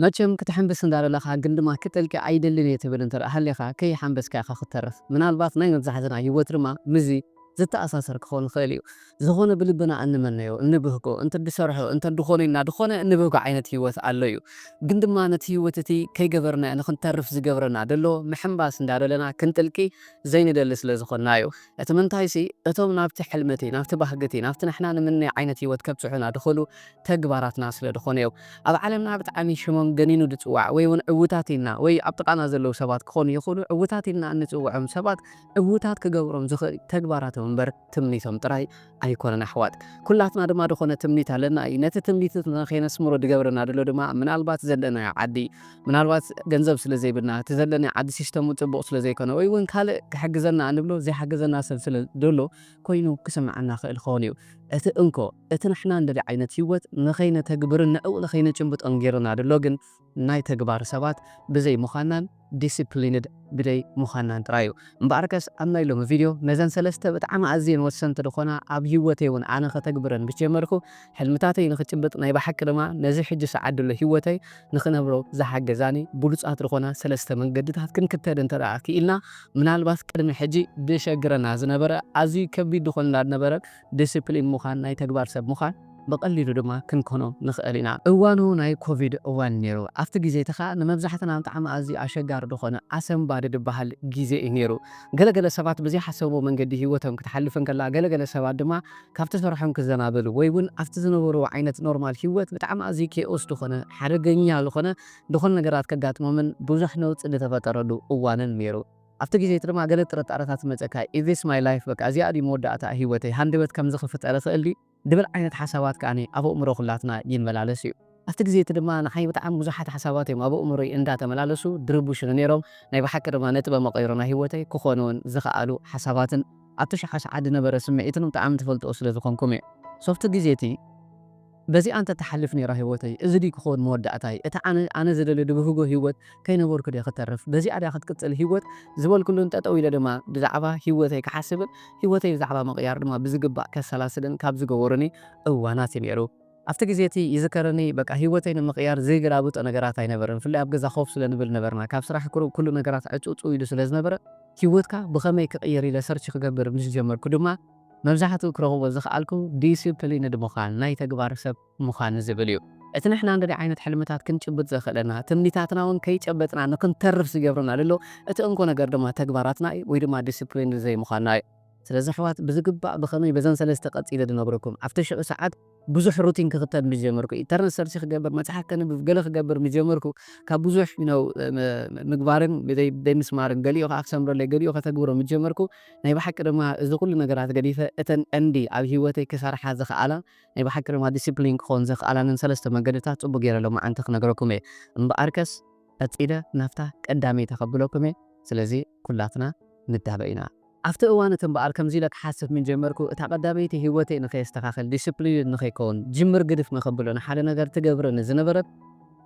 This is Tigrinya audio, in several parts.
መቸም ክትሕምብስ እንዳደለኻ ግን ድማ ክጥልቂ ኣይደልን እየ ትብል እንተ ደኣ ሃሊኻ፣ ከይሓምበስካ ኢኻ ክትተርፍ። ምናልባት ናይ መብዛሕትና ህይወት ድማ ምስዚ ዝተኣሳሰር ክኸውን ይኽእል እዩ። ዝኾነ ብልብና እንመነዮ፣ እንብህጎ፣ እንተ ድሰርሖ፣ እንተ ድኾነ ኢልና ድኾነ እንብህጎ ዓይነት ህይወት ኣሎ እዩ። ግን ድማ ነቲ ህይወት እቲ ከይገበርናዮ ንኽንተርፍ ዝገብረና ደሎ ምሕምባስ እንዳደለና ክንጥልቂ ዘይንደሊ ስለ ዝኾንና እዩ። እቲ ምንታይሲ እቶም ናብቲ ሕልምቲ፣ ናብቲ ባህግቲ፣ ናብቲ ንሕና ንምነዮ ዓይነት ህይወት ከብጽሑና ድኽእሉ ተግባራትና ስለ ድኾኑ እዮም። ኣብ ዓለምና ብጣዕሚ ሽሞም ገኒኑ ድጽዋዕ ወይ እውን ዕውታት ኢልና ወይ ኣብ ጥቓና ዘለዉ ሰባት ክኾኑ ይኽእሉ፣ ዕውታት ኢልና እንጽውዖም ሰባት ዕውታት ክገብሮም ዝኽእል ተግባራቶም እምበር ትምኒቶም ጥራይ ኣይኮነን ኣሕዋት። ኩላትና ድማ ድኾነ ትምኒት ኣለና እዩ። ነቲ ትምኒት ንኸይነስምሮ ድገብረና ደሎ ድማ ምናልባት ዘለናዮ ዓዲ፣ ምናልባት ገንዘብ ስለ ዘይብልና፣ እቲ ዘለናዮ ዓዲ ሲስተሙ ጽቡቕ ስለ ዘይኮነ ወይ እውን ካልእ ክሕግዘና እንብሎ ዘይሓግዘና ሰብ ስለ ደሎ ኮይኑ ክስምዓና ክእል ክኸውን እዩ። እቲ እንኮ፣ እቲ ንሕና እንደሊ ዓይነት ህይወት ንኸይነተግብርን ንዕኡ ንኸይነጭብጦን ጌርና ደሎ ግን ናይ ተግባር ሰባት ብዘይ ምዃንናን ዲሲፕሊንድ ብደይ ምዃንናን ጥራይ እዩ። እምበኣርከስ ኣብ ናይ ሎሚ ቪድዮ ነዘን ሰለስተ ብጣዕሚ ኣዝየን ወሰንቲ ዝኾና ኣብ ህይወተይ እውን ኣነ ከተግብረን ምስ ጀመርኩ ሕልምታተይ ንኽጭብጥ ናይ ብሓቂ ድማ ነዚ ሕጂ ሰዓት ደሎ ህይወተይ ንኽነብሮ ዝሓገዛኒ ብሉጻት ዝኾና ሰለስተ መንገድታት ክንክተል እንተ ደኣ ክኢልና ምናልባት ቅድሚ ሕጂ ድሸግረና ዝነበረ ኣዝዩ ከቢድ ዝኾንና ዝነበረ ዲሲፕሊን ምዃን ናይ ተግባር ሰብ ምዃን ብቐሊሉ ድማ ክንኮኖ ንኽእል ኢና። እዋኑ ናይ ኮቪድ እዋን ነይሩ። ኣብቲ ግዜ እቲ ኸኣ ንመብዛሕትና ብጣዕሚ ኣዝዩ ኣሸጋሪ ዝኾነ ኣሰንባዲ ዝበሃል ግዜ እዩ ነይሩ። ገለገለ ሰባት ብዘይሓሰብዎ መንገዲ ህይወቶም ክትሓልፍ እንከላ፣ ገለገለ ሰባት ድማ ካብቲ ስርሖም ክዘናበሉ ወይ እውን ኣብቲ ዝነበርዎ ዓይነት ኖርማል ህይወት ብጣዕሚ ኣዝዩ ኬኦስ ዝኾነ፣ ሓደገኛ ዝኾነ፣ ዝኾነ ነገራት ከጋጥሞምን ብዙሕ ነውጺ ዝተፈጠረሉ እዋንን ነይሩ። ኣብቲ ግዜ እቲ ድማ ገለ ጥርጣረታት ይመጸካ። Is this my life? በቃ እዚኣ ድዩ መወዳእታ ህይወተይ? ሃንደበት ከምዚ ክፍጠር ይኽእል ድዩ? ድብል ዓይነት ሓሳባት ከኣ ኣብ ኣእምሮ ኩላትና ይመላለስ እዩ። ኣብቲ ግዜ እቲ ድማ ንዓይ ብጣዕሚ ብዙሓት ሓሳባት እዮም ኣብ ኣእምሮይ እንዳተመላለሱ ድርብሹኒ ነይሮም። ናይ ብሓቂ ድማ ነጥበ መቐይሮ ናይ ህይወተይ ክኾኑ እውን ዝኸኣሉ ሓሳባትን ኣብቲ ሸሓ ሰዓት ዝነበረ ስምዒትን ብጣዕሚ ትፈልጥዎ ስለ ዝኾንኩም እዩ። So ኣብቲ ግዜ እቲ በዚኣ እንተ ትሓልፍ ነይራ ህይወተይ፣ እዚ ድዩ ክኸውን መወዳእታይ? እቲ ኣነ፣ ኣነ ዝደልዮ ድብህጎ ህይወት ከይነበርኩ ድየ ክተርፍ? በዚኣ ድያ ክትቅጽል ህይወት? ዝበልኩሉን ጠጠው ኢለ ድማ ብዛዕባ ህይወተይ ክሓስብን ህይወተይ ብዛዕባ ምቕያር ድማ ብዝግባእ ከሰላስልን ካብ ዝገበሩኒ እዋናት እዩ ነይሩ። ኣብቲ ግዜ እቲ ይዝከረኒ፣ በቃ ህይወተይ ንምቕያር ዘይገላብጦ ነገራት ኣይነበረን። ብፍላይ ኣብ ገዛ ኮፍ ስለ ንብል ነበርና። ካብ ስራሕ ክሩብ ኩሉ ነገራት ዕጽውጽው ኢሉ ስለ ዝነበረ፣ ህይወትካ ብኸመይ ክቕየር ኢለ ሰርች ክገብር ምስ ጀመርኩ ድማ፣ መብዛሕትኡ ክረኽቦ ዝኸኣልኩ ዲሲፕሊንድ ምዃን፣ ናይ ተግባር ሰብ ምዃን ዝብል እዩ። እቲ ንሕና እንደሊ ዓይነት ሕልምታት ክንጭብጥ ዘኽእለና፣ ትምኒታትና እውን ከይጨበጥና ንክንተርፍ ዝገብረና ዘሎ እቲ እንኮ ነገር ድማ ተግባራትና እዩ፣ ወይ ድማ ዲሲፕሊንድ ዘይምዃንና እዩ። ስለዚ ኣሕዋት ብዝግባእ ብኸመይ በዘን ሰለስተ ቀጺለ ዝነግረኩም፣ ኣብቲ ሽዑ ሰዓት ብዙሕ ሩቲን ክኽተል ምስ ጀመርኩ፣ ኢንተርነት ሰርች ክገብር፣ መጽሓፍ ከንብብ፣ ገለ ክገብር ምስ ጀመርኩ፣ ካብ ብዙሕ you know፣ ም-፣ ምግባርን ብዘይ-፣ ዘይምስማርን ገሊኡ ከኣ ክሰምረለይ፣ ገሊኡ ከተግብሮ ምስ ጀመርኩ፣ ናይ ብሓቂ ድማ እዚ ኩሉ ነገራት ገዲፈ እተን ቀንዲ ኣብ ህይወተይ ክሰርሓ ዝኽኣላ፣ ናይ ብሓቂ ድማ ዲሲፕሊን ክኾን ዘኽኣላንን ሰለስተ መንገድታት ጽቡቕ ገይረ ሎማዓንቲ ክነግረኩም እየ። እምበኣርከስ ቀጺለ ናብታ ቀዳመይቲ ከብለኩም እየ። ስለዚ ኩላትና ንዳበ ኢና። ኣብቲ እዋን እቲ እምበኣር ከምዚ ኢለ ክሓስብ ምን ጀመርኩ፣ እታ ቀዳመይቲ ህይወተይ ንኸየስተኻኽል፣ ዲስፕሊን ንኸይከውን፣ ጅምር ግድፍ ንኸብሎ፣ ንሓደ ነገር ትገብረኒ ዝነበረት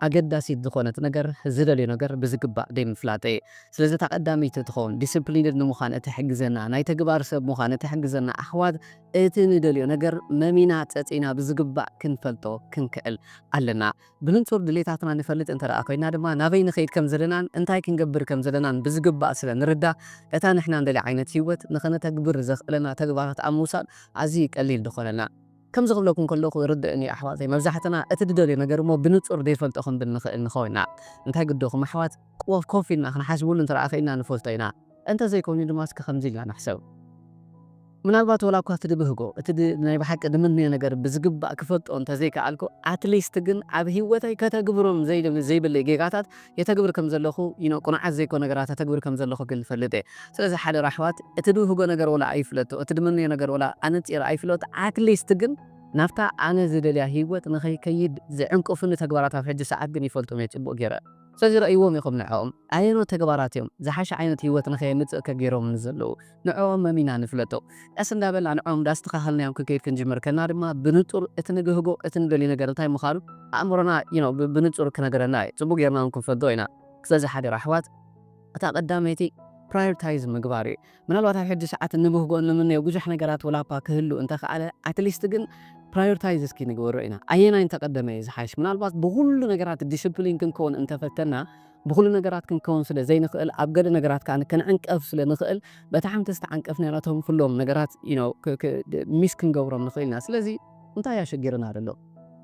ኣገዳሲት ዝኾነት ነገር፣ ዝደልዮ ነገር ብዝግባእ ደይምፍላጠይ። ስለዚ እታ ቀዳመይቲ ትኸውን፣ ዲስፕሊንድ ንምዃን እትሕግዘና፣ ናይ ተግባር ሰብ ምዃን እትሕግዘና ኣሕዋት፣ እቲ ንደልዮ ነገር መሚና ጸጺና ብዝግባእ ክንፈልጦ ክንክእል ኣለና። ብንጹር ድሌታትና ንፈልጥ እንተ ደኣ ኮይና ድማ፣ ናበይ ንኸይድ ከም ዘለናን እንታይ ክንገብር ከም ዘለናን ብዝግባእ ስለ ንርዳእ፣ እታ ንሕና እንደልያ ዓይነት ህይወት ንኸነተግብር ዘኽእለና ተግባራት ኣብ ምውሳድ ኣዝዩ ቀሊል ድኾነልና። ከምዚ ክብለኩም ከለኹ ይርድእኒ ኣሕዋተይ፣ መብዛሕትና እቲ ድደልዮ ነገር እሞ ብንጹር ዘይፈልጦ ክንብል ንኽእል ንኸውን ኢና። እንታይ ግደኹም ኣሕዋት፣ ኮፍ፣ ኮፍ ኢልና ክንሓስበሉ እንተ ደኣ ኽኢልና ንፈልጦ ኢና። እንተ ዘይኮይኑ ድማ እስከ ከምዚ ኢልና ንሕሰብ። ምናልባት ወላ እኳ እቲ ድብህጎ፣ እቲ ድ-፣ ናይ ብሓቂ ድምንዮ ነገር ብዝግባእ ክፈልጦ እንተ ዘይከኣልኩ፣ ኣትሊስት ግን ኣብ ህይወተይ ከተግብሮም ዘይደብ-፣ ዘይብለይ ጌጋታት የተግብር ከም ዘለኹ፣ you know፣ ቅኑዓት ዘይኮኑ ነገራት የተግብር ከም ዘለኹ ግን እፈልጥ እየ። ስለዚ ሓደራ ኣሕዋት፣ እቲ ድብህጎ ነገር ወላ ኣይፍለጦ፣ እቲ ድምንዮ ነገር ወላ ኣነጺረ ኣይፍለጥ፣ ኣትሊስት ግን ናብታ ኣነ ዝደልያ ህይወት ንኸይከይድ ዝዕንቅፉኒ ተግባራት ኣብ ሕጂ ሰዓት ግን ይፈልጦም እየ ጽቡቕ ገይረ። ስለዚ ረእይዎም ኢኹም ንዕኦም። ኣየኖት ተግባራት እዮም ዝሓሸ ዓይነት ህይወት ንኸየምጽእ ከገይሮምኒ ዘለዉ? ንዕኦም መሚና ንፍለጦ። ቀስ እንዳበልና ንዕኦም እንዳስተኻኸልናዮም ክንከይድ ክንጅምር ከለና ድማ ብንጹር እቲ ንብህጎ፣ እቲ ንደልዮ ነገር እንታይ ምዃኑ ኣእምሮና፣ you know፣ ብ-፣ ብንጹር ክነግረና እዩ። ጽቡቕ ጌርና እውን ክንፈልጦ ኢና። ስለዚ ሓደራ ኣሕዋት፣ እታ ቀዳመይቲ ፕራዮሪታይዝ ምግባር እዩ። ምናልባት ኣብ ሕጂ ሰዓት እንብህጎ እንምነዮ ብዙሕ ነገራት ወላ እኳ ክህሉ እንተኸኣለ፣ ኣትሊስት ግን ፕራዮርታይዝ እስኪ ንግበሮ ኢና። ኣየናይ እንተቐደመ እዩ ዝሓይሽ? ምናልባት ብኹሉ ነገራት ዲስፕሊን ክንከውን እንተፈተና፣ ብኹሉ ነገራት ክንከውን ስለ ዘይንኽእል፣ ኣብ ገለ ነገራት ከዓ ክንዕንቀፍ ስለ ንኽእል፣ በታ ሓንቲ ዝተዓንቀፍና ናቶም ኩሎም ነገራት ሚስ ክንገብሮም ንኽእል ኢና። ስለዚ እንታይ ኣሸጊርና ዘሎ?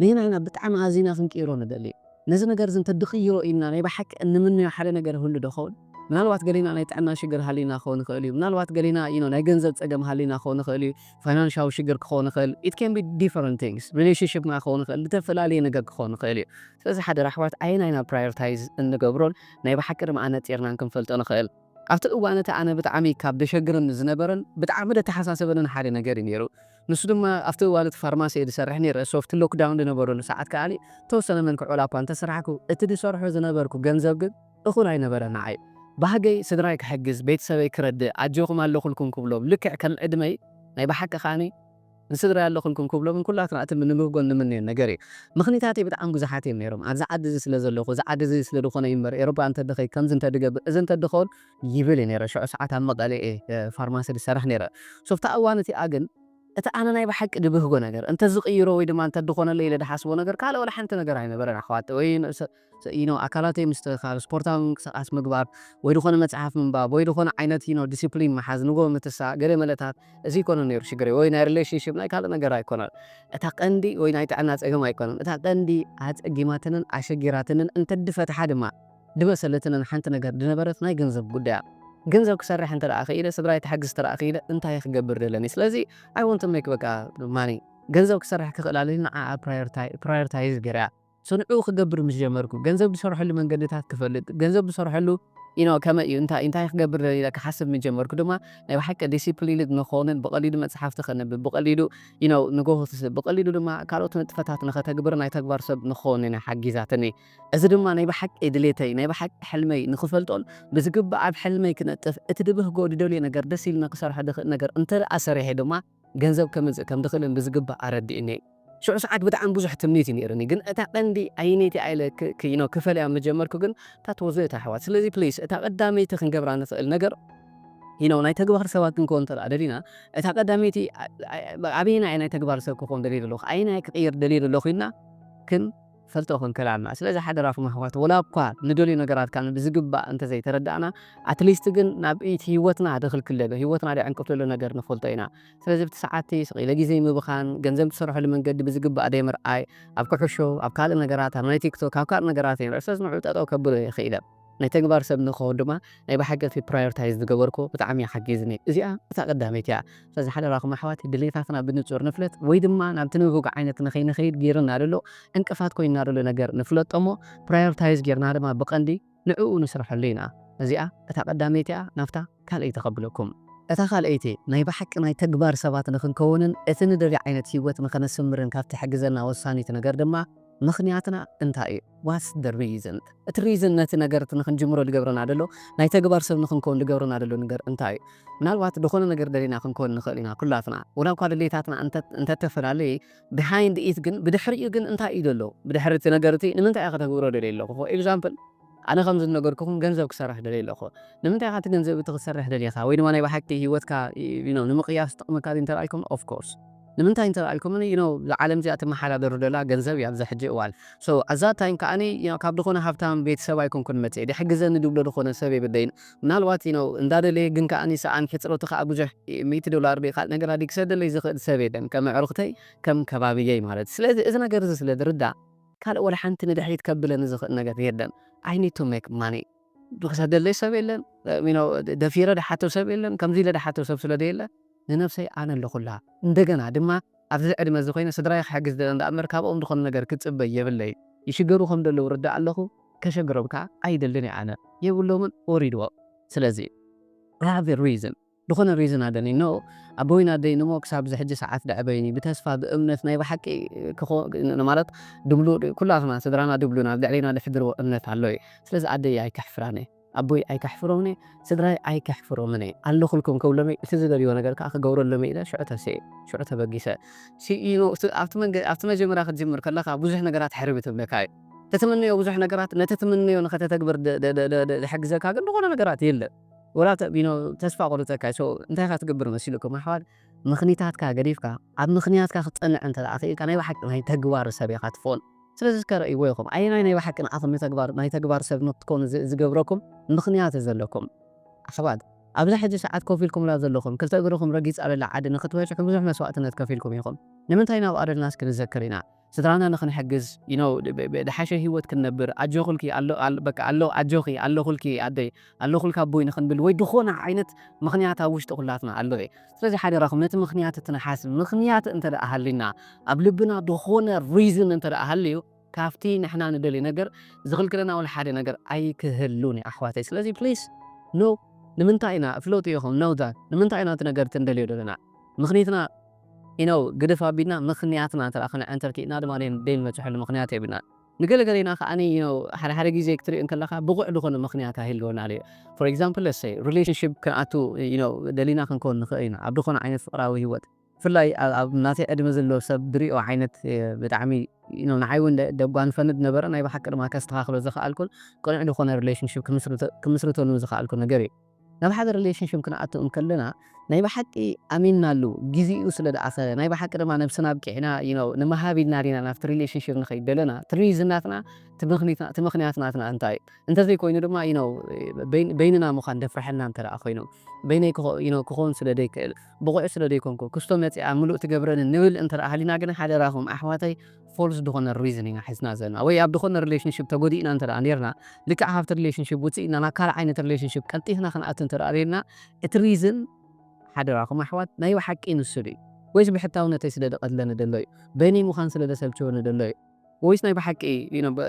ንሕና ኢና ብጣዕሚ ኣዚና ክንቅይሮ ንደሊ። ነዚ ነገር እዚ እንተድቕይሮ ኢልና ናይ ብሓቂ እንምንዮ ሓደ ነገር ህሉ ዶ ኸውን? ምናልባት ገሊና ናይ ጥዕና ሽግር ሃሊና ክኸውን ይኽእል እዩ። ምናልባት ገሊና you know ናይ ገንዘብ ጸገም ሃሊና ክኸውን ይኽእል እዩ። ፋይናንሻዊ ሽግር ክኸውን ይኽእል። It can be different things. ሪሌሽንሽፕና ክኸውን ይኽእል። ዝተፈላለየ ነገር ክኸውን ይኽእል እዩ። ስለዚ ሓደራ ኣሕዋት ኣየናይ ኢና ፕራዮርታይዝ እንገብሮን ናይ ብሓቂ ድማ ኣነጺርናን ክንፈልጦ ንኽእል። ኣብቲ እዋን እቲ ኣነ ብጣዕሚ ካብ ደሸግርን ዝነበረን ብጣዕሚ ደተሓሳሰበንን ሓደ ነገር እዩ ነይሩ። ንሱ ድማ ኣብቲ እዋን እቲ ፋርማሲ እየ ዝሰርሕ ነይረ። ሶፍቲ ሎክዳውን ዝነበረሉ ሰዓት ከዓኒ ተወሰነ መንክዕ ዋላ እኳ እንተሰራሕኩ እቲ ዝሰርሖ ዝነበርኩ ገንዘብ ግን እኹል ኣይነበረ ንዓይ። ባህገይ ስድራይ ክሕግዝ ቤተሰበይ ክረድእ ኣጆኹም ኣለኹልኩም ክብሎም ልክዕ ከም ዕድመይ ናይ ብሓቂ ከዓኒ ንስድራይ ኣለኹልኩም ክብሎም ኩላትና እቲ ንምብጎን ንምንዮን ነገር እዩ። ምኽኒታተይ ብጣዕሚ ብዙሓት እዮም ነይሮም። ኣብዚ ዓዲ እዚ ስለ ዘለኹ እዚ ዓዲ እዚ ስለ ዝኾነ እዩ እምበር ኤሮፓ እንተድኸይ ከምዚ እንተድገብር እዚ እንተድኸውን ይብል እዩ ነይረ። ሽዑ ሰዓት ኣብ መቐለ እየ ፋርማሲ ዝሰርሕ ነይረ። ሶፍታ እዋን እቲኣ ግን እቲ ኣነ ናይ ብሓቂ ድብህጎ ነገር እንተ ዝቕይሮ ወይ ድማ እንተ ድኾነለ ኢለ ድሓስቦ ነገር ካልእ ወላ ሓንቲ ነገር ኣይነበረን ኣሕዋት ወይ you know ኣካላተይ ምስትኽኻል ስፖርታዊ ምንቅስቃስ ምግባር ወይ ዝኾነ መፅሓፍ ምንባብ ወይ ዝኾነ ዓይነት you know ዲሲፕሊን ምሓዝ ንጎ ምትሳ ገለ መለታት እዚ ይኮነ ነይሩ ሽግረይ ወይ ናይ ሪሌሽንሽፕ ናይ ካልእ ነገር ኣይኮነን። እታ ቀንዲ ወይ ናይ ጥዕና ፀገም ኣይኮነን። እታ ቀንዲ ኣፀጊማትንን ኣሸጊራትንን እንተ ድፈትሓ ድማ ድመሰለትንን ሓንቲ ነገር ድነበረት ናይ ገንዘብ ጉዳያ። ገንዘብ ክሰርሕ እንተ ደኣ ክኢለ ስድራይ ተሓግዝ እንተ ደኣ ክኢለ እንታይ ክገብር ደለኒ? ስለዚ I want to make በቃ ማኒ ገንዘብ ክሰርሕ ክኽእል ኣለኒ ንዓ ፕራዮርታይዝ ገይረያ። So ንዕኡ ክገብር ምስ ጀመርኩ ገንዘብ ዝሰርሐሉ መንገድታት ክፈልጥ ገንዘብ ዝሰርሐሉ you know ከመይ እዩ እንታይ እንታይ ክገብር ደለ ኢለ ክሓስብ ምስ ጀመርኩ ድማ ናይ ብሓቂ ዲሲፕሊንድ ንኾንን ብቐሊሉ መፅሓፍቲ ከንብብ ብቐሊሉ you know ንጎሆ ክስብ ብቐሊሉ ድማ ካልኦት ንጥፈታት ንኸተግብር ናይ ተግባር ሰብ ንኾን ኢና ሓጊዛትኒ። እዚ ድማ ናይ ብሓቂ ድሌተይ ናይ ብሓቂ ሕልመይ ንኽፈልጦን ብዝግባእ ኣብ ሕልመይ ክነጥፍ እቲ ድብህጎ ድደልዮ ነገር ደስ ኢልና ክሰርሖ ድኽእል ነገር እንተ ደኣ ሰሪሐ ድማ ገንዘብ ከምፅእ ከም ድኽእልን ብዝግባእ ኣረዲእኒ። ሽዑ ሰዓት ብጣዕሚ ብዙሕ ትምኒት እዩ ነይርኒ ግን እታ ቀንዲ ኣየነይቲ ኢለ you know ክፈልያ ምስ ጀመርኩ ግን እታ ትወዝኦ እታ ኣሕዋት ስለዚ ፕሊስ እታ ቀዳመይቲ ክንገብራ ንኽእል ነገር you know ናይ ተግባር ሰባት ክንከውን እንተ ደኣ ደሊና እታ ቀዳመይቲ ኣበየና እየ ናይ ተግባር ሰብ ክኸውን ደልየ ዘለኹ ኣየናይ ክቕይር ደልየ ዘለኹ ኢልና ክን ፈልጦ ክንክእል ኣለና። ስለዚ ሓደራኹም ኣሕዋት ወላ እኳ ንደልዮ ነገራት ካብ ብዝግባእ እንተዘይተረዳእና ኣትሊስት ግን ናብ እቲ ህይወትና ድኽልክል ደሎ ህይወትና ድዕንቅፍ ደሎ ነገር ንፈልጦ ኢና። ስለዚ ብቲ ሰዓቲ ስቕ ኢለ ግዜ ምብኻን፣ ገንዘብ ትሰርሐሉ መንገዲ ብዝግባእ ደይ ምርኣይ፣ ኣብ ኩሕሾ፣ ኣብ ካልእ ነገራት፣ ኣብ ናይ ቲክቶክ፣ ኣብ ካልእ ነገራት እየ ንርኢ። ስለዚ ንዑ ጠጠው ከብሎ ይኽእል እየ። ናይ ተግባር ሰብ ንክኸውን ድማ ናይ ብሓቂ እቲ ፕራዮርታይዝ ዝገበርኩ ብጣዕሚ ሓጊዝኒ። እዚኣ እታ ቀዳመይቲ እያ። ስለዚ ሓደራኹም ኣሕዋት ድሌታትና ብንጹር ንፍለጥ ወይ ድማ ናብቲ ንብህጎ ዓይነት ንኸይንኸይድ ገይርና ደሎ ዕንቅፋት ኮይንና ደሎ ነገር ንፍለጦ እሞ ፕራዮርታይዝ ጌርና ድማ ብቐንዲ ንዕኡ ንስርሐሉ ኢና። እዚኣ እታ ቀዳመይቲ እያ ናብታ ካልኣይቲ ከብለኩም። እታ ካልኣይቲ ናይ ብሓቂ ናይ ተግባር ሰባት ንኽንከውንን እቲ ንደልዮ ዓይነት ህይወት ንኸነስምርን ካብ ትሕግዘና ወሳኒት ነገር ድማ ምኽንያትና እንታይ እዩ? What's the reason? እቲ ሪዝን ነቲ ነገር እቲ ንኽንጅምሮ ዝገብረና ዘሎ ናይ ተግባር ሰብ ንኽንከውን ዝገብረና ዘሎ ነገር እንታይ እዩ? ምናልባት ዝኾነ ነገር ደሊና ክንከውን ንኽእል ኢና ኩላትና ወላ እኳ ድሌታትና እንተተፈላለየ ቢሃይንድ ኢት ግን ብድሕሪኡ ግን እንታይ እዩ ዘሎ ብድሕሪ እቲ ነገር እቲ ንምንታይ እየ ከተግብሮ ደልየ ኣለኹ for example ኣነ ከም ዝነገርኩኹም ገንዘብ ክሰርሕ ደልየ ኣለኹ ንምንታይ ኢኻ እቲ ገንዘብ እቲ ክትሰርሕ ደሊኻ ወይ ድማ ናይ ብሓቂ ህይወትካ ንምቕያስ ዝጠቕመካ እንተ ኢልኩም of course ንምንታይ እንተ ኢልኩም you know እዛ ዓለም እዚኣ ትመሓዳደሩ ደላ ገንዘብ እያ ኣብዚ ሕጂ እዋን so ኣዛ ታይም ከዓኒ ካብ ዝኾነ ሃብታም ቤተሰብ ኣይኮንኩን መፅእ ድሕግዘኒ ድብሎ ዝኾነ ሰብ የብለይን ምናልባት you know እንዳደለየ ግን ከዓኒ ሰኣን ሕፅረቱ ከዓ ብዙሕ ሚእቲ ዶላር ዶ ካልእ ነገር ኣድጊ ክሰደለይ ዝኽእል ሰብ የለን ከም ኣዕሩኽተይ ከም ከባብየይ ማለት ስለዚ እዚ ነገር እዚ ስለ ዝርዳእ ካልእ ወላ ሓንቲ ንድሕሪት ከብለኒ ዝኽእል ነገር የለን I need to make money ክሰደለይ ሰብ የለን you know ደፊረ ድሓቶ ሰብ የለን ከምዚ ኢለ ድሓቶ ሰብ ስለ ዘየለ ንነብሰይ ኣነ ኣለኹላ እንደገና ድማ ኣብዚ ዕድመ እዚ ኮይነ ስድራይ ክሕግዝ ደለ እንዳኣምበር ካብኦም ዝኾነ ነገር ክፅበይ የብለይ ይሽገሩ ከም ዘለዉ ርዳእ ኣለኹ ከሸግሮም ከዓ ኣይደልን እየ ኣነ የብሎምን ወሪድዎም ስለዚ I have a reason ዝኾነ ሪዝን ኣለኒ no ኣቦይን ኣደይን እሞ ክሳብ እዚ ሕጂ ሰዓት ደዕበይኒ ብተስፋ ብእምነት ናይ ብሓቂ ማለት ድብሉ ኩላትና ስድራና ድብሉና ኣብ ልዕሌና ድሕድርዎ እምነት ኣሎ እዩ ስለዚ ኣደይ ኣይከሕፍራን እየ ኣቦይ ኣይከሕፍሮምን እየ ስድራይ ኣይከሕፍሮምን እየ ኣለኹልኩም ከብሎም እቲ ዝደልዮ ነገር ከዓ ክገብረሎም ኢለ ሽዑ ተስየ ሽዑ ተበጊሰ ኣብቲ መጀመርያ ክትጅምር ከለካ ብዙሕ ነገራት ሕርብ ትብለካ እዩ ተትምነዮ ብዙሕ ነገራት ነቲ ትምነዮ ንኸተተግብር ዝሕግዘካ ግን ዝኾነ ነገራት የለን ወላ ተስፋ ቆርፀካ እዩ እንታይ ኢኻ ትገብር መሲልኩም ኣሕዋት ምኽኒታትካ ገዲፍካ ኣብ ምኽንያትካ ክትጸንዕ እንተ ደኣ ክኢልካ ናይ ብሓቂ ናይ ተግባር ሰብ ኢኻ ትኸውን። ስለዚ እስከ ረእይዎ ኢኹም። ኣየናይ ናይ ብሓቂ ንዓኹም ናይ ተግባር፣ ናይ ተግባር ሰብ ንክትኮኑ ዝ-፣ ዝገብረኩም ምኽንያት ዘለኩም? ኣሕዋት፣ ኣብዛ ሕጂ ሰዓት ኮፍ ኢልኩምላ ዘለኹም፣ ክልተ እግርኹም ረጊጻ ዘላ ዓዲ ንክትበጽሑ ብዙሕ መስዋእትነት ከፊልኩም ኢኹም። ንምንታይ ናብ ኣደልና እስኪ ንዘክር ኢና? ስድራና ንኽንሕግዝ፣ you know፣ ብ-፣ ብ-፣ ድሓሸ ህይወት ክንነብር፣ ኣጆኹልኪ፣ ኣሎ-፣ ኣል-፣ በቃ፣ ኣሎ-፣ ኣጆኺ፣ ኣለኹልኪ ኣደይ፣ ኣለኹልካ ኣቦይ ንኽንብል፣ ወይ ዝኾነ ዓይነት ምኽንያት ኣብ ውሽጢ ኩላትና ኣሎ እዩ። ስለዚ ሓደራኹም ነቲ ምኽንያት እቲ ንሓስብ። ምኽንያት እንተ ደኣ ሃሊና፣ ኣብ ልብና ዝኾነ ሪዝን እንተ ደኣ ሃልዩ፣ ካብቲ ንሕና ንደልዮ ነገር ዝኽልክለና ወላ ሓደ ነገር ኣይክህሉን እዩ ኣሕዋተይ። ስለዚ ፕሊስ፣ ኖ፣ ንምንታይ ኢና፣ ፍለጡ ኢኹም፣ ኖ ዛት፣ ንምንታይ ኢና እቲ ነገር እቲ ንደልዮ ዘለና? ምኽንያትና፣ you know፣ ግድፍ ኣቢልና ምኽንያትና እንተ ደኣ ክንዕንተር ክኢልና ድማ ደይ-፣ ደይንበጽሐሉ ምኽንያት የብልና። ንገለ ገሌና ከኣ፣ you know፣ ሓደ ሓደ ግዜ ክትሪኦ እንከለኻ ብቑዕ ዝኾነ ምኽንያት ኣይህልወና እዩ። For example, let's say, ሪሌሽንሺፕ ክንኣቱ፣ you know፣ ደሊና ክንከውን ንኽእል ኢና። ኣብ ዝኾነ ዓይነት ፍቕራዊ ህይወት። ብፍላይ ኣብ፣ ኣብ ናተይ ዕድመ ዘሎ ሰብ ድሪኦ ዓይነት፣ እ፣ ብጣዕሚ፣ you know፣ ንዓይ እውን ደ-፣ ደጓንፈኒ ዝነበረ ናይ ብሓቂ ድማ ከስተኻኽሎ ዝኸኣልኩን ቅኑዕ ዝኾነ ሪሌሽንሺፕ ክምስርተ-፣ ክምስርተሉ ዝኸኣልኩ ነገር እዩ። ናብ ሓደ ሪሌሽንሺፕ ክንኣቱ እንከለና ናይ ብሓቂ ኣሚንናሉ፣ ግዜኡ ስለ ደኣኸለ፣ ናይ ብሓቂ ድማ ነብስና ኣብቂዕና፣ you know፣ ንምሃብ ኢልና ዲና ናብቲ ሪሌሽንሺፕ ንኸይድ ደለና፣ እቲ ሪዝን ናትና፣ እቲ ምኽኒትና፣ እቲ ምኽንያት ናትና እንታይ እዩ? እንተዘይኮይኑ ድማ፣ you know፣ በይን-፣ በይንና ምዃን ደፍርሐልና እንተ ደኣ ኮይኑ፣ በይነይ ክኸ-፣ you know፣ ክኸውን ስለ ደይክእል፣ ብቑዕ ስለ ደይኮንኩ፣ ክስቶ መጺኣ ምሉእ ትገብረኒ ንብል እንተ ደኣ ሃሊና ግን ሓደራኹም ኣሕዋተይ፣ ፎልስ ዝኾነ ሪዝን ኢና ሒዝና ዘለና። ወይ ኣብ ዝኾነ ሪሌሽንሺፕ ተጎዲእና እንተ ደኣ ኔርና፣ ልክዕ ካብቲ ሪሌሽንሺፕ ውጽእ ኢልና ናብ ካልእ ዓይነት ሪሌሽንሺፕ ቀልጢፍና ክንኣቱ እንተ ደኣ ደሊና፣ እቲ ሪዝን ሓደራኹም ኣሕዋት ናይ ብሓቂ ንሱ ድዩ? ወይስ ብሕታውነተይ ስለ ደቐትለኒ ደሎ እዩ? በይነይ ምዃን ስለ ደሰልችወኒ ደሎ እዩ? ወይስ ናይ ብሓቂ፣ you know፣ ብ-፣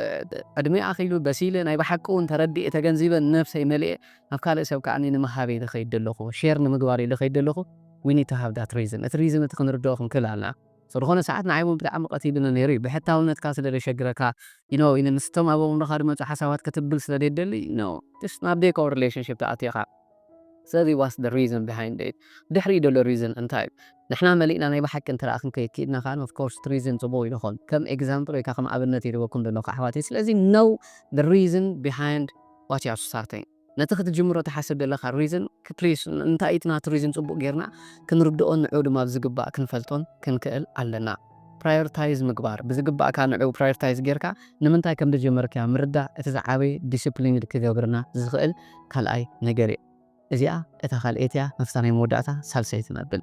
ዕድመይ ኣኺሉ በሲለ ናይ ብሓቂ እውን ተረዲኤ ተገንዚበ ነብሰይ መሊኤ ናብ ካልእ ሰብ ከኣ ንምሃብ ኢለ ኸይድ ደለኹ፣ ሼር ንምግባር ኢለ ኸይድ ደለኹ? We need to have that reason። እቲ ሪዝን እቲ ክንርድኦ ክንክእል ኣለና። So ዝኾነ ሰዓት ንዓይ እውን ብጣዕሚ ቀቲሉኒ ነይሩ እዩ። ብሕታውነትካ ስለ ዘሸግረካ፣ you know፣ ኢነ ምስቶም ኣብ ኣእምሮኻ ዝመጹ ሓሳባት ክትብል ስለ ዘይደሊ፣ no፣ just ናብ ደይኮ ሪሌሽንሺፕ ተኣቲኻ። ስለዚ what's the reason behind it? ድሕሪኡ ዘሎ ሪዝን እንታይ እዩ? ንሕና መሊእና ናይ ብሓቂ እንተ ደኣ ክንከይድ ክኢልና ከኣ፣ of course፣ እቲ ሪዝን ጽቡቕ እዩ ዝኸውን። ከም ኤግዛምፕል ወይ ከኣ ከም ኣብነት እየ ዝህበኩም ዘለኹ ኣሕዋተይ። ስለዚ know the reason behind what you are starting። ነቲ ክትጅምሮ ትሓስብ ዘለኻ ሪዝን፣ ፕሊስ፣ እንታይ እዩ እቲ ናቱ ሪዝን ጽቡቕ ጌርና ክንርድኦን ንዕኡ ድማ ብዝግባእ ክንፈልጦን ክንክእል ኣለና። ፕራዮሪታይዝ ምግባር፣ ብዝግባእካ ንዕኡ ፕራዮሪታይዝ ጌርካ ንምንታይ ከም ዝጀመርካዮ ምርዳእ፣ እቲ ዝዓበየ ዲስፕሊን ክገብርና ዝኽእል ካልኣይ ነገር እዩ። እዚኣ እታ ካልኣይቲ እያ፣ ናብታ ናይ መወዳእታ ሳልሰይቲ ነብል።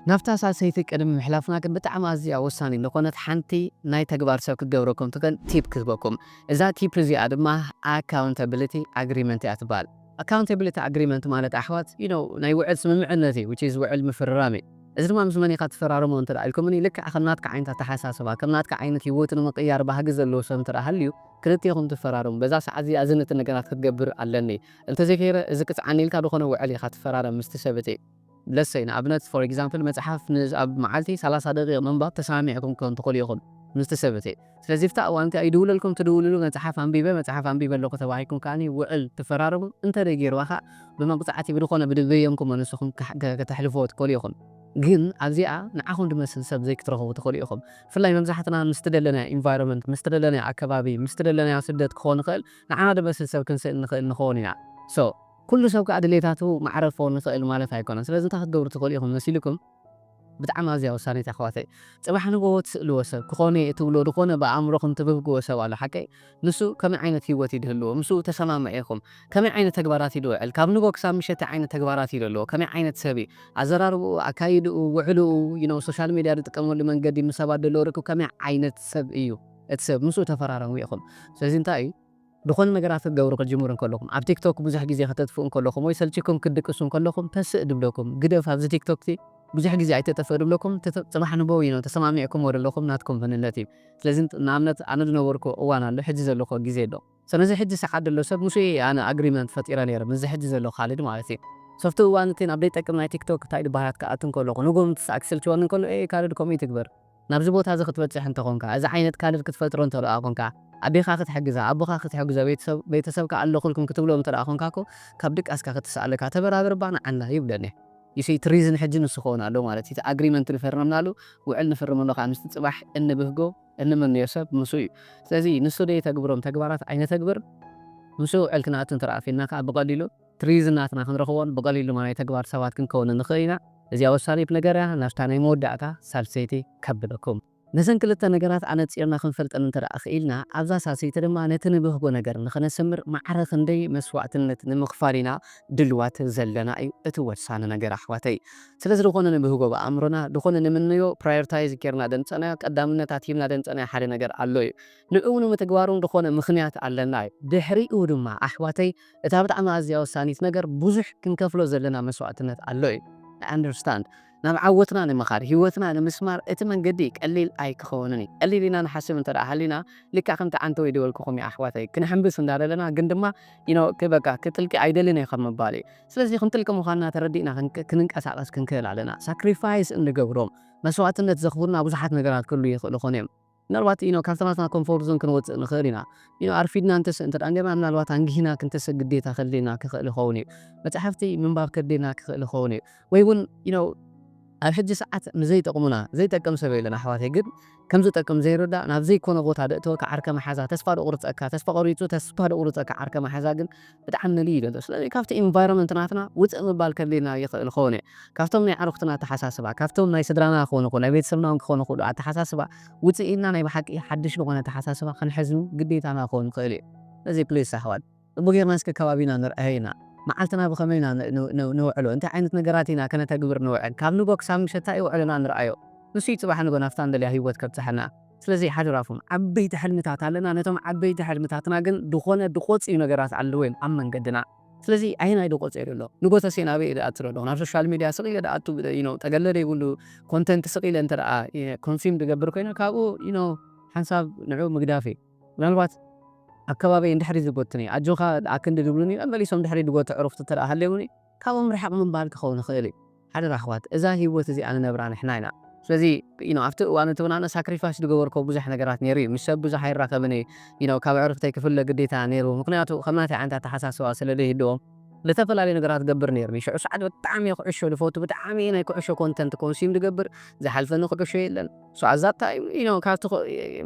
ናብታ ሳልሰይቲ ቅድሚ ምሕላፍና ግን ብጣዕሚ ኣዝያ ወሳኒ ዝኾነት ሓንቲ ናይ ተግባር ሰብ ክትገብረኩም ትኽእል ቲፕ ክህበኩም። እዛ ቲፕ እዚኣ ድማ ኣካውንታብሊቲ ኣግሪመንት እያ ትበሃል። ኣካውንታብሊቲ ኣግሪመንት ማለት ኣሕዋት፣ you know፣ ናይ ውዕል ስምምዕነት እዩ፣ which is ውዕል ምፍርራም እዩ። እዚ ድማ ምስ መን ኢኻ ትፈራረሞ እንተ ደኣ ኢልኩምኒ፣ ልክዕ ከም ናትካ ዓይነት ኣተሓሳስባ፣ ከም ናትካ ዓይነት ህይወቱ ንምቕያር ባህጊ ዘለዎ ሰብ እንተ ደኣ ሃልዩ፣ ክልቴኹም ትፈራረሙ። በዛ ሰዓት እዚኣ እዚ ነቲ ነገራት ክትገብር ኣለኒ። እንተዘይከይረ፣ እዚ ቅጽዓኒ ኢልካ ዝኾነ ውዕል ኢኻ ትፈራረም ምስቲ ሰብ እቲ። ለሰይ፣ ንኣብነት፣ ፎር ኤግዛምፕል፣ መጽሓፍ ን-፣ ኣብ መዓልቲ ሰላሳ ደቂቕ ምንባብ ተሰማሚዕኩም ክኾን ትኽእሉ ኢኹም ምስቲ ሰብ እቲ። ስለዚ፣ ብታ እዋን እቲኣ ይድውለልኩም፣ ትድውልሉ፣ መጽሓፍ ኣንቢበ፣ መጽሓፍ ኣንቢበ ኣለኹ ተባሂልኩም ከኣኒ ውዕል ትፈራረሙ። እንተ ደይገይርዋ ከኣ፣ ብመቕጻዕቲ ብዝኾነ ብድበየምኩሞ ንስኹም ከሕ-፣ ከ-፣ ከተሕልፍዎ ትኽእሉ ኢኹም። ግን ኣብዚኣ ንዓኹም ድመስል ሰብ ዘይክትረኽቡ ትኽእሉ ኢኹም። ብፍላይ መብዛሕትና ምስቲ ደለናዮ ኢንቫይሮንመንት፣ ምስቲ ደለናዮ ኣከባቢ፣ ምስቲ ደለናዮ ስደት ክኾን ይኽእል፣ ንዓና ድመስል ሰብ ክንስእን ንኽእል ንኸውን ኢና። ሶ፣ ኩሉ ሰብ ከኣ ድሌታቱ መዕረፎ ንኽእል ማለት ኣይኮነን። ስለዚ እንታይ ክትገብሩ ትኽእሉ ኢኹም መሲልኩም? ብጣዕሚ ኣዝያ ወሳኒት ኣሕዋተይ። ጽባሕ ንግሆ ትስእልዎ ሰብ፣ ክኾነ እየ እትብሎ፣ ዝኾነ ብኣእምሮኹም ትብህግዎ ሰብ ኣሎ፣ ሓቀይ? ንሱ ከመይ ዓይነት ህይወት እዩ ድህልዎ? ምስኡ ተሰማምዒ ኢኹም? ከመይ ዓይነት ተግባራት እዩ ድውዕል? ካብ ንግሆ ክሳብ ምሸት እንታይ ዓይነት ተግባራት እዩ ዘለዎ? ከመይ ዓይነት ሰብ እዩ? ኣዘራርብኡ፣ ኣካይድኡ፣ ውዕልኡ፣ you know፣ ሶሻል ሜድያ ዝጥቀመሉ መንገዲ፣ ምስ ሰባት ዘለዎ ርክብ ከመይ ዓይነት ሰብ እዩ? እቲ ሰብ ምስኡ ተፈራረሙ ኢኹም። ስለዚ እንታይ እዩ? ዝኾነ ነገራት ክትገብሩ ክትጅምሩ እንከለኹም፣ ኣብ ቲክቶክ ብዙሕ ግዜ ከተጥፍኡ እንከለኹም ወይ ሰልችኩም ክትድቅሱ እንከለኹም፣ ተስእ ድብለኩም፣ ግደፍ፣ ኣብዚ ቲክቶክ እቲ ብዙሕ ግዜ ኣይተጠፍእ ድብለኩም፣ ተተ-፣ ጽባሕ ንግሆ እዩ ተሰማሚዕኩምዎ ዘለኹም ናትኩም መንነት እዩ። ስለዚ ንኣብነት ኣነ ዝነበርኩ እዋን ኣሎ፣ ሕጂ ዘለኹ ግዜ ኣሎ። ስለዚ ሕጂ ሰዓት ዘሎ ሰብ ምስ ኣነ ኣግሪመንት ፈጢረ ነይረ፣ ምስዚ ሕጂ ዘሎ ካልድ ማለት እዩ። ሶፍቲ እዋን እቲ ናብ ዘይጠቅም ናይ ቲክቶክ እንታይ ድበሃላት ክኣቱ እንከለኹ፣ ንግሆ ምስ ክስልችወኒ እንከሎ፣ ኤ፣ ካልድ ከምኡ ይትግበር። ናብዚ ቦታ እዚ ክትበጽሕ እንተኾንካ፣ እዚ ዓይነት ካልድ ክትፈጥሮ እንተ ደኣ ኮንካ፣ ኣዴኻ ክትሕግዛ፣ ኣቦኻ ክትሕግዞ፣ ቤተሰብ-፣ ቤተሰብካ ኣለኹልኩም ክትብሎም እንተ ደኣ ኮንካ እኮ፣ ካብ ድቃስካ ክትስኣለካ፣ ተበራበር እባ ንዓና ይብለኒ። You see፣ እቲ ሪዝን ሕጂ ንሱ ክኸውን ኣለዎ ማለት እዩ። እቲ ኣግሪመንት ንፈርምናሉ፣ ውዕል ንፍርመሉ ከኣ ምስቲ ጽባሕ እንብህጎ፣ እንምንዮ ሰብ ንሱ እዩ። ስለዚ ንሱ ደየተግብሮም ተግባራት ኣይነተግብር፣ ምስኡ ውዕል ክንኣቱ እንተ ደኣ ፊልና ከኣ ብቐሊሉ እቲ ሪዝን ናትና ክንረኽቦን ብቐሊሉ ድማ ናይ ተግባር ሰባት ክንከውን ንኽእል ኢና። እዚኣ ወሳኒት ነገር እያ። ናብታ ናይ መወዳእታ ሳልሰይቲ ከብለኩም። ነዘን ክልተ ነገራት ኣነጺርና ክንፈልጠን እንተ ደኣ ክኢልና፣ ኣብዛ ሳልሰይቲ ድማ ነቲ ንብህጎ ነገር ንኸነሰምር ማዕረ ክንደይ መስዋእትነት ንምኽፋል ኢና ድልዋት ዘለና እዩ እቲ ወሳኒ ነገር ኣሕዋተይ። ስለዚ ዝኾነ ንብህጎ ብኣእምሮና፣ ዝኾነ ንምነዮ ፕራዮሪታይዝ ጌርና ደምጸናዮ፣ ቀዳምነታት ሂብና ደምጸናዮ ሓደ ነገር ኣሎ እዩ። ንዕኡ ንምትግባሩ ዝኾነ ምኽንያት ኣለና እዩ። ድሕሪኡ ድማ ኣሕዋተይ፣ እታ ብጣዕሚ ኣዝያ ወሳኒት ነገር ብዙሕ ክንከፍሎ ዘለና መስዋእትነት ኣሎ እዩ። ኣንደርስታንድ ናብ ዓወትና ንምኻድ ህይወትና ንምስማር እቲ መንገዲ ቀሊል ኣይክኸውንን እዩ። ቀሊል ኢና ንሓስብ እንተ ደኣ ሃሊና ልክዕ ከምቲ ዓንተ ወይ ደበልኩኹም እዩ ኣሕዋተይ። ክንሕምብስ እንዳደለና ግን ድማ you know በቃ ክጥልቂ ኣይደልን እየ ከም ምባል እዩ። ስለዚ ክንጥልቂ ምዃንና ተረዲእና ክንቀሳቀስ ክንክእል ኣለና። ሳክሪፋይስ እንገብሮም መስዋእትነት ዘኽብሩና ብዙሓት ነገራት ክህሉ ይኽእሉ ኾን እዮም። ምናልባት you know ካብቲ ናትና ኮምፎርት ዞን ክንወፅእ ንኽእል ኢና። you know ኣርፊድና እንተስ እንተ ደኣ ጌርና ምናልባት ኣንጊህና ክንተሰ ግዴታ ከድልየና ክኽእል ይኸውን እዩ። መፅሓፍቲ ምንባብ ከድልየና ክኽእል ይኸውን እዩ። ወይ እውን you know ኣብ ሕጂ ሰዓት ንዘይጠቕሙና ዘይጠቅም ሰብ የለን ኣሕዋተይ። ግን ከም ዝጠቅም ዘይርዳእ ናብ ዘይኮነ ቦታ ደእተወካ ዓርከ መሓዛ ተስፋ ደቑርፀካ፣ ተስፋ ቆሪፁ ተስፋ ደቑርፀካ ዓርከ መሓዛ ግን ብጣዕሚ መሊኡ እዩ ዘሎ። ስለዚ ካብቲ ኢንቫይሮንመንት ናትና ውፅእ ምባል ከድልየና ይኽእል ይኸውን እዩ። ካብቶም ናይ ዓርኽትና ኣተሓሳስባ፣ ካብቶም ናይ ስድራና ክኾኑ ይኽእሉ፣ ናይ ቤተሰብና እውን ክኾኑ ይኽእሉ ኣተሓሳስባ ውፅእ ኢልና ናይ ብሓቂ ሓድሽ ዝኾነ ኣተሓሳስባ ክንሕዝ ግዴታና ክኸውን ይኽእል እዩ። ስለዚ ፕሊስ ኣሕዋት፣ ጽቡቕ ጌርና እስከ ከባቢና ንርኣዮ ኢና። መዓልትና ብኸመይ ኢና ን-፣ ን-፣ ን-፣ ንውዕሎ? እንታይ ዓይነት ነገራት ኢና ከነተግብር ንውዕል? ካብ ንጎ ክሳብ ምሸት እንታይ እዩ ውዕሎና ንርኣዮ። ንሱ እዩ ጽባሕ ንጎ ናብታ እንደልያ ህይወት ከብጽሓና። ስለዚ ሓደራኹም፣ ዓበይቲ ሕልምታት ኣለና። ነቶም ዓበይቲ ሕልምታትና ግን ዝኾነ ድቆጽዩ ነገራት ኣለዎ እዮም ኣብ መንገድና። ስለዚ ኣየናይ ድቆጽዮ ዘሎ? ንጎ ተሴ ናበይ እየ ድኣቱ ዘለኹ? ናብ ሶሻል ሚድያ ስቕ ኢለ ድኣቱ፣ you know፣ ጠገለ ዘይብሉ ኮንተንት ስቕ ኢለ እንተ ደኣ፣ እ፣ ኮንሱም ድገብር ኮይነ ካብኡ፣ you know፣ ሓንሳብ ንዕኡ ምግዳፍ እዩ። ምናልባት ኣብ ከባቢ እንድሕሪ ዝጎትኒ፣ ኣጆኻ ኣክንዲ ድብሉኒ፣ መሊሶም ድሕሪ ድጎቱ ዕሩኽቲ እንተ ደኣ ሃልዮምኒ፣ ካብኦም ርሕቕ ምባል ክኸውን ይኽእል እዩ። ሓደራ ኣሕዋት፣ እዛ ህይወት እዚኣ ንነብራ ንሕና ኢና። ስለዚ፣ you know፣ ኣብቲ እዋን እቲ ብናነ ሳክሪፋይስ ዝገበርኮ ብዙሕ ነገራት ነይሩ እዩ። ምስ ሰብ ብዙሕ ኣይራኸብን እየ። You know፣ ካብ ዕርፍተይ ክፍለ ግዴታ ነይሩ። ምኽንያቱ፣ ከም ናተይ ዓይነት ኣተሓሳስባ ስለ ዘይህልዎም፣ ዝተፈላለዩ ነገራት ገብር ነይሩ። ሽዑ ሰዓት ብጣዕሚ እየ ኩዕሾ ዝፈቱ፣ ብጣዕሚ እየ ናይ ኩዕሾ ኮንተንት ኮንሱም ዝገብር፣ ዝሓልፈኒ ኩዕሾ የለን። So፣ ኣዛ ታይም፣ you know፣ ካብቲ ኮ-፣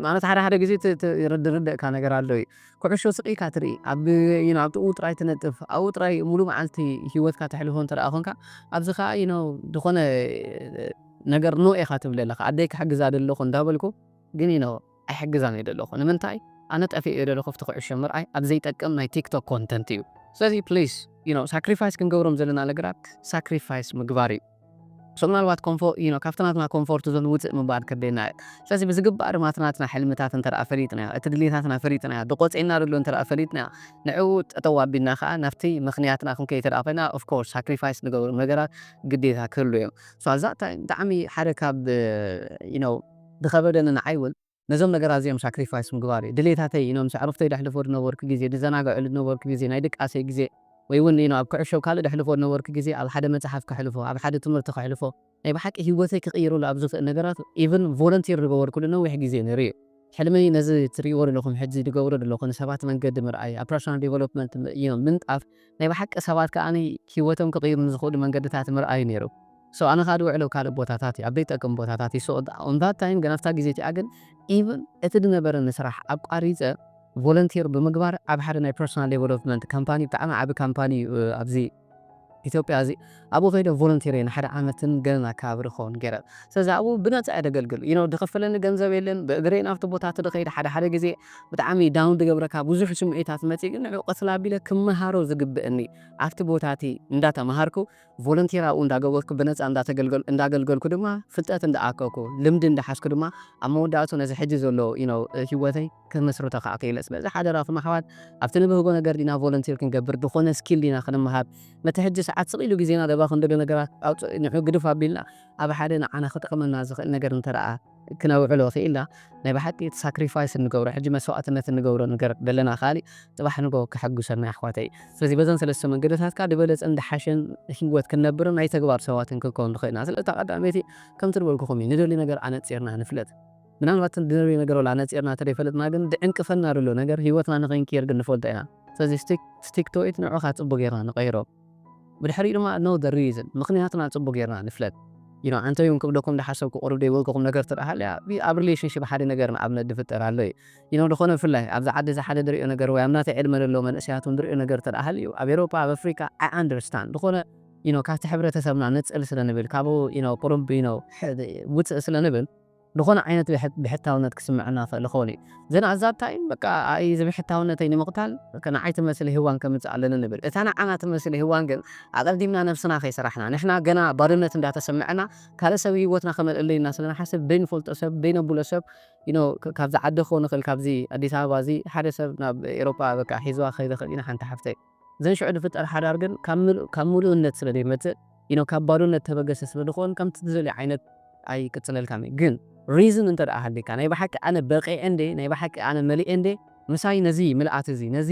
ማለት ሓደ ሓደ ግዜ ት-፣ ት-፣ ይርድ-፣ ዝርደእካ ነገር ኣሎ እዩ። ኩዕሾ ስቕ ኢልካ ትርኢ፣ ኣብ፣ you know፣ ኣብ ጥቕኡ ጥራይ ትነጥፍ፣ ኣብኡ ጥራይ ሙሉ መዓልቲ ህይወትካ ተሕልፎ እንተ ደኣ ኾንካ፣ ኣብዚ ኸኣ፣ you know፣ ዝኾነ ነገር ኖ ኢኻ ትብል ኣለኻ። ኣደይ ክሕግዛ ደለኹ እንዳበልኩ፣ ግን፣ you know፣ ኣይሕግዛን እየ ደለኹ። ንምንታይ? ኣነ ጠፊኤ እየ ደለኹ፣ ኣብቲ ኩዕሾ ምርኣይ ኣብ ዘይጠቅም ናይ ቲክቶክ ኮንተንት እዩ። ስለዚ ፕሊስ፣ you know፣ ሳክሪፋይስ ክንገብሮም ዘለና ነገራት ሳክሪፋይስ ምግባር እዩ። So ምናልባት ኮምፎ-፣ you know፣ ካብቲ ናትና ኮምፎርት ዞን ውፅእ ምባል ከድልየና እዩ። ስለዚ ብዝግባእ ድማ እቲ ናትና ሕልምታት እንተ ደኣ ፈሊጥናዮ፣ እቲ ድሌታትና ፈሊጥናዮ፣ ድቆፅየና ዘሎ እንተ ደኣ ፈሊጥናዮ፣ ንዕኡ ጠጠው ኣቢልና ከዓ ናብቲ ምኽንያትና ክንከይድ እንተ ደኣ ኮይና፣ ኦፍ ኮርስ ሳክሪፋይስ ንገብሮም ነገራት ግዴታ ክህሉ እዮም። So ኣዛ ታይም ብጣዕሚ ሓደ ካብ፣ you know፣ ዝኸበደኒ ንዓይ እውን ነዞም ነገራት እዚኦም ሳክሪፋይስ ምግባር እዩ። ድሌታተይ፣ you know፣ ምስ ኣዕሩኽተይ ደሕልፎ ዝነበርኩ ግዜ፣ ዝዘናግዐሉ ዝነበርኩ ግዜ፣ ናይ ድቃሰይ ግዜ፣ ወይ እውን፣ you know፣ ኣብ ኩዕሾ ካልእ ደሕልፎ ዝነበርኩ ግዜ ኣብ ሓደ መጽሓፍ ከሕልፎ፣ ኣብ ሓደ ትምህርቲ ከሕልፎ፣ ናይ ብሓቂ ህይወተይ ክቕይረሉ ኣብ ዝኽእል ነገራት፣ ኢቭን ቮለንቲር ዝገበርኩሉ ነዊሕ ግዜ ነይሩ እዩ። ሕልመይ ነዚ ትርእይዎ ዘለኹም ሕጂ ዝገብሮ ዘለኹ ንሰባት መንገዲ ምርኣይ፣ ኣብ ፐርሶናል ዴቨሎፕመንት ም-፣ you know፣ ምንጣፍ፣ ናይ ብሓቂ ሰባት ከኣ ህይወቶም ክቕይሩ ንዝኽእሉ መንገድታት ምርኣይ ነይሩ። So ኣነ ከኣ ዝውዕሎ ካልእ ቦታታት እዩ፣ ኣብ ዘይጠቅም ቦታታት እዩ። So on that time ግን ኣብታ ግዜ እቲኣ ግን ኢቭን እቲ ዝነበረኒ ስራሕ ኣቋሪጸ ቮለንቲር ብምግባር ኣብ ሓደ ናይ ፐርሶናል ዴቨሎፕመንት ካምፓኒ፣ ብጣዕሚ ዓቢ ካምፓኒ እዩ፣ እ፣ ኣብዚ ኢትዮጵያ እዚ። ኣብኡ ከይደ ቮለንቲር እየ ንሓደ ዓመትን ገለን ኣከባቢ ክኸውን ገይረ። ስለዚ ኣብኡ ብነጻ እየ ዘገልግል። You know፣ ዝኸፈለኒ ገንዘብ የለን። ብእግረይ ናብቲ ቦታ እቲ ዝኸይድ ሓደ ሓደ ግዜ ብጣዕሚ ዳውን ዝገብረካ ብዙሕ ስምዒታት መጺኡ፣ ግን ንዕኡ ቀስ ኣቢለ ክመሃሮ ዝግብእኒ ኣብቲ ቦታ እቲ እንዳተማሃርኩ ቮለንቲር ኣብኡ እንዳገበርኩ ብነጻ እንዳተገልገል-፣ እንዳገልገልኩ ድማ ፍልጠት እንዳኣከብኩ ልምዲ እንዳሓዝኩ ድማ ኣብ መወዳእቱ ነዚ ሕጂ ዘሎ፣ you know፣ ህይወተይ ክመስርቶ ከዓ ክኢለ። ስለዚ ሓደራኹም ኣሕዋት ኣብቲ ንብህጎ ነገር ዲና ቮለንቲር ክንገብር ዝኾነ ስኪል ዲና ክንመሃር ነቲ ሕጂ ሰዓት ስቕ ኢሉ ግዜና ደባ ክንደሎ ነገራት ኣውፅ-፣ ንዑ ግድፍ ኣቢልና ኣብ ሓደ ንዓና ክጠቕመና ዝኽእል ነገር እንተ ደኣ ክነውዕሎ ክኢልና ናይ ብሓቂ እቲ ሳክሪፋይስ እንገብሮ ሕጂ መስዋእትነት እንገብሮ ነገር ዘለና ካሊ ጽባሕ ንጎ ከሐጉሰና ኣሕዋተይ። ስለዚ በዘን ሰለስተ መንገድታት ከኣ ዝበለጸን ዝሓሸን ህይወት ክንነብርን ናይ ተግባር ሰባትን ክንከውን ንኽእል ኢና። ስለዚ እታ ቀዳመይቲ ከምቲ ዝበልኩኹም እዩ፣ ንደልዮ ነገር ኣነጺርና ንፍለጥ። ምናልባት ንደልዮ ነገር ወላ ኣነጺርና እንተዘይፈለጥና ግን ዝዕንቅፈና ዘሎ ነገር ህይወትና ንኸይንቅየር ግን ንፈልጦ ኢና። ስለዚ ስቲክ፣ ስቲክ ቱ ኢት ንዑኻ ጽቡቅ ጌርና ንቀይሮ። ብድሕሪኡ ድማ ኖ ዘ ሪዝን፣ ምኽንያትና ጽቡቅ ጌርና ንፍለጥ። You know፣ ኣንተ እውን ክብለኩም ዝሓሰብኩ ቁሩብ ዘይበልኩኹም ነገር ተደኣ ሃልያ፣ ኣብ ሪሌሽንሺፕ ሓደ ነገር ንኣብነት ዝፍጠር ኣሎ እዩ። You know፣ ዝኾነ ብፍላይ ኣብዚ ዓዲ እዚ ሓደ ዝሪኦ ነገር ወይ ኣብ ናተይ ዕድመ ዘለዉ መንእሰያት እውን ዝሪኦ ነገር ተደኣ ሃልዩ፣ ኣብ ኤሮጳ፣ ኣብ ኣፍሪቃ፣ I understand። ዝኾነ you know ካብቲ ሕብረተሰብና ንጽል ስለ ንብል ካብኡ you know ቁሩብ you know ውፅእ ስለ ንብል ዝኾነ ዓይነት ብሕታውነት ክስምዐና ክእል ይኸውን እዩ። ዘን ኣዛብ ታይም በቃ ኣይ እዚ ብሕታውነተይ ንምቕታል ንዓይ ትመስል ህዋን ከምፅእ ኣለኒ ንብል። እታ ንዓና ትመስል ህዋን ግን ኣቐዲምና ነብስና ከይሰራሕና ንሕና ገና ባዶነት እንዳተሰምዐና ካልእ ሰብ ህይወትና ከመልእለይ እና ስለ ንሓስብ ደይንፈልጦ ሰብ ደይነብሎ ሰብ you know ካብ ዝዓዲ ክኸውን ይኽእል ካብዚ ኣዲስ ኣበባ እዚ ሓደ ሰብ ናብ ኤሮጳ በቃ ሒዝዋ ክኸይድ ይኽእል ኢና ሓንቲ ሓፍተይ ዘን ሽዑ ዝፍጠር ሓዳር ግን ካብ ምሉእነት ስለ ዘይመፅእ you know ካብ ባዶነት ተበገሰ ስለ ዝኾን ከምቲ ዝደልዮ ዓይነት ኣይቅፅለልካን እዩ። ግን reason እንተ ደኣ ሃሊካ ናይ ብሓቂ ኣነ በቂዐ እንዴ ናይ ብሓቂ ኣነ መሊኤ እንዴ ምሳይ ነዚ ምልኣት እዚ ነዚ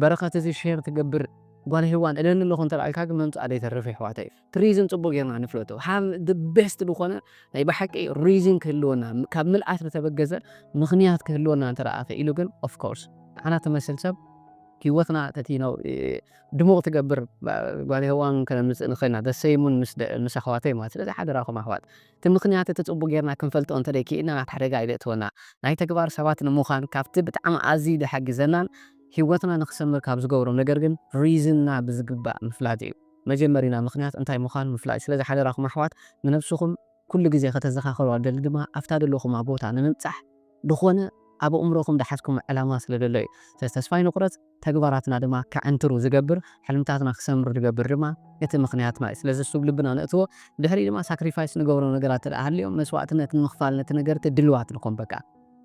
በረኸት እዚ share ትገብር ጓል ሄዋን እለኒ ኣለኹ እንተ ደኣ ኢልካ ግን መምፅኣ ዘይተርፍ የሕዋተይ እዩ። እቲ reason ፅቡቅ ጌርና ንፍለጦ። Have the best ዝኾነ ናይ ብሓቂ reason ክህልወና ካብ ምልኣት ዝተበገሰ ምኽንያት ክህልወና እንተ ደኣ ክኢሉ ግን of course ንዓና ትመስል ሰብ ህይወትና ተቲ ነው ድሙቕ ትገብር ጓል ሄዋን ከነምፅእ ንኽእልና the same እውን ምስ ኣሕዋተይ ማለት ስለዚ ሓደራኹም ኣሕዋት እቲ ምኽንያት እቲ ፅቡቅ ጌርና ክንፈልጦ እንተደይክእልና ናብ ሓደጋ እዩ ዘእትወና ናይ ተግባር ሰባት ንምዃን ካብቲ ብጣዕሚ ኣዝዩ ዝሓግዘናን ህይወትና ንክሰምር ካብ ዝገብሩ ነገር ግን reason ና ብዝግባእ ምፍላጥ እዩ መጀመሪና ምኽንያት እንታይ ምዃን ምፍላጥ ስለዚ ሓደራኹም ኣሕዋት ንነብስኹም ኩሉ ግዜ ከተዘኻኸሩ ኣደሊ ድማ ኣብታ ዘለኹማ ቦታ ንምብጻሕ ዝኾነ ኣብ ኣእምሮኹም ዝሓዝኩም ዕላማ ስለ ዘሎ እዩ። ስለዚ ተስፋ ኣይንቑረጽ፣ ተግባራትና ድማ ከዐንትሩ ዝገብር፣ ሕልምታትና ክሰምሩ ዝገብር ድማ እቲ ምኽንያትና እዩ። ስለዚ እሱ ኣብ ልብና ነእትዎ፣ ድሕሪኡ ድማ ሳክሪፋይስ ንገብሮ ነገራት እንተ ደኣ ሃልዮም፣ መስዋእትነት ንምኽፋል ነቲ ነገር እቲ ድልዋት ንኹን በቃ።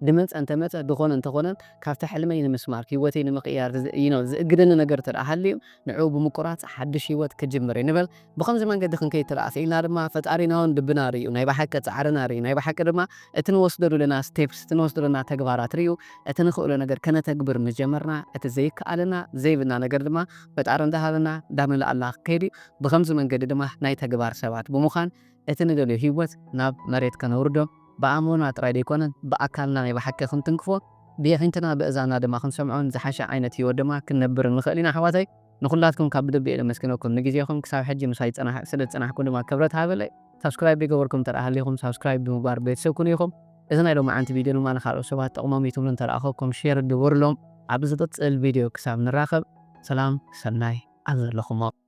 ድመጸ እንተመጸ፣ ድኾነ እንተኾነን፣ ካብቲ ሕልመይ ንምስማር፣ ህይወተይ ንምቕያር ዝእግደኒ ነገር እንተ ደኣ ሃልዩ፣ ንዕኡ ብምቁራጽ ሓድሽ ህይወት ክጅምር እየ ንበል። ብኸምዚ መንገዲ ክንከይድ ተደኣ ክኢልና ድማ ፈጣሪና እውን ልብና ርእዩ ናይ ብሓቂ ጻዕርና ርእዩ ናይ ብሓቂ ድማ እቲ ንወስዶ ዘለና ስቴፕስ እቲ ንወስዶ ዘለና ተግባራት ርእዩ እቲ ንኽእሎ ነገር ከነተግብር ምስ ጀመርና እቲ ዘይከኣለና ዘይብልና ነገር ድማ ፈጣሪ እንዳሃበና እንዳመልኣልና ክከይድ እዩ። ብኸምዚ መንገዲ ድማ ናይ ተግባር ሰባት ብምዃን እቲ ንደልዮ ህይወት ናብ መሬት ከነውርዶ ብኣእምሮና ጥራይ ዘይኮነን ብኣካልና ናይ ብሓቂ ክንትንክፎ ብየዒንትና ብእዛና ድማ ክንሰምዖን ዝሓሸ ዓይነት ህይወት ድማ ክንነብር ንኽእል ኢና ኣሕዋተይ። ንኹላትኩም ካብ ብልቢ እየ ለመስግነኩም ንግዜኹም ክሳብ ሕጂ ምሳይ ዝጸናሕ- ስለ ዝጸናሕኩም ድማ ክብረት ሃበለይ። ሳብስክራይብ ዘይገበርኩም እንተ ደኣ ሃሊኹም ሳብስክራይብ ብምግባር ቤተሰብ ኩኑ ኢኹም። እዚ ናይ ሎማዓንቲ ቪድዮ ድማ ንኻልኦት ሰባት ጠቕሞም እዩ ትብሉ እንተ ደኣ ኮንኩም ሼር ግበሩሎም። ኣብ ዝቕጽል ቪድዮ ክሳብ ንራኸብ ሰላም ሰናይ ኣብ ዘለኹሞ።